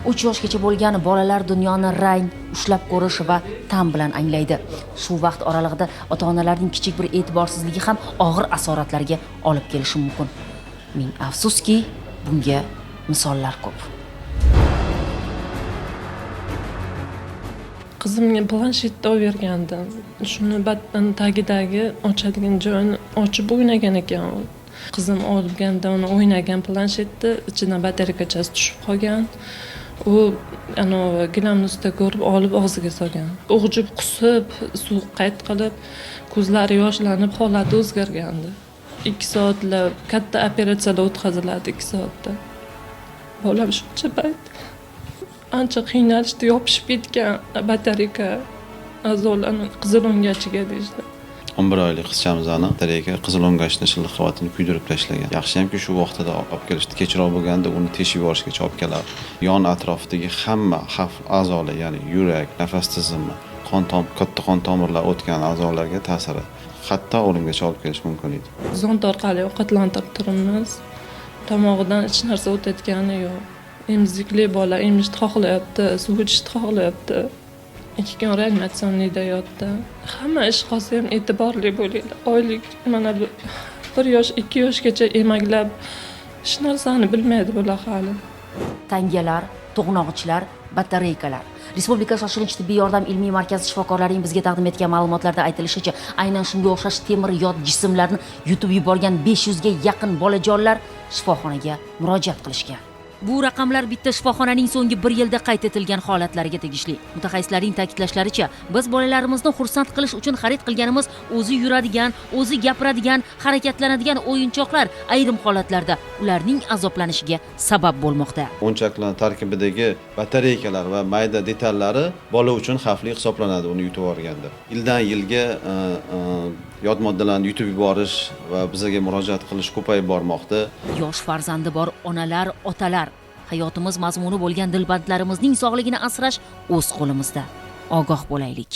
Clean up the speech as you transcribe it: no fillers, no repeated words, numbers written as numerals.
3 yoshgacha bo'lgan bolalar dunyoni rang, ushlab ko'rish va ta'm bilan anglaydi. Shu vaqt oralig'ida ota-onalarning kichik bir e'tiborsizligi ham og'ir asoratlarga olib kelishi mumkin. Ming afsuski, bunga misollar ko'p. Qizimga planshetni olib bergandim. Shuni batdan tagidagi ochadigan joyini ochib o'ynagan ekan u. Qizim olganda uni o'ynagan planshetni ichidan batareykachasi tushib qolgan. U anavi gilamni ustida ko'rib olib og'ziga solgan. O'g'jib, qusib, suv qayt qilib, ko'zlari yoshlanib, holati o'zgargandi. 2 soatlab katta operatsiyalar o'tkaziladi 2 soatda. Bolam shuncha payt ancha qiynalishdi, yopishib ketgan batareyka a'zolarni qizil o'ngachiga deyishdi. 11 oylik qizchamizni batareyka qizil o'ngachni shilliq qavatini kuydirib tashlagan. Yaxshiyamki shu vaqtida olib kelishdi. Kechroq bo'lganda uni teshib yuborishgacha olib keladi. Yon atrofidagi hamma xavf a'zolar, ya'ni yurak, nafas tizimi, katta qon tomirlar o'tgan a'zolarga ta'siri, hatto o'limgacha olib kelishi mumkin edi. Zond orqali ovqatlantirib turibmiz. Tomog'idan hech narsa o'tayotgani yo'q. Emizikli bola emishni xohlayapti, suv ichishni xohlayapti. 2 kun reanimatsiyonida yotdi. Hamma ish qolsa ham e'tiborli bo'linglar. Oylik mana bu 1 yosh, 2 yoshgacha emaklab hech narsani bilmaydi bular hali. Tangalar, to'g'nog'ichlar, batareykalar. Respublika shoshilinch tibbiy yordam ilmiy markazi shifokorlarining bizga taqdim etgan ma'lumotlarda aytilishicha, aynan shunga o'xshash temir yot jismlarni yutib yuborgan 500 ga yaqin bolajonlar shifoxonaga murojaat qilishgan. Bu raqamlar bitta shifoxonaning so'nggi 1 yilda qayd etilgan holatlariga tegishli. Mutaxassislarning ta'kidlashlaricha, biz bolalarimizni xursand qilish uchun xarid qilganimiz o'zi yuradigan, o'zi gapiradigan, harakatlanadigan o'yinchoqlar ayrim holatlarda ularning azoblanishiga sabab bo'lmoqda. O'yinchoqlar tarkibidagi batareykalar va mayda detallari bola uchun xavfli hisoblanadi uni yutib yuborganda. Yildan yilga yot moddalarni yutib yuborish va bizga murojaat qilish ko'payib bormoqda. Yosh farzandi bor onalar, otalar, hayotimiz mazmuni bo'lgan dilbandlarimizning sog'ligini asrash o'z qo'limizda. Ogoh bo'laylik.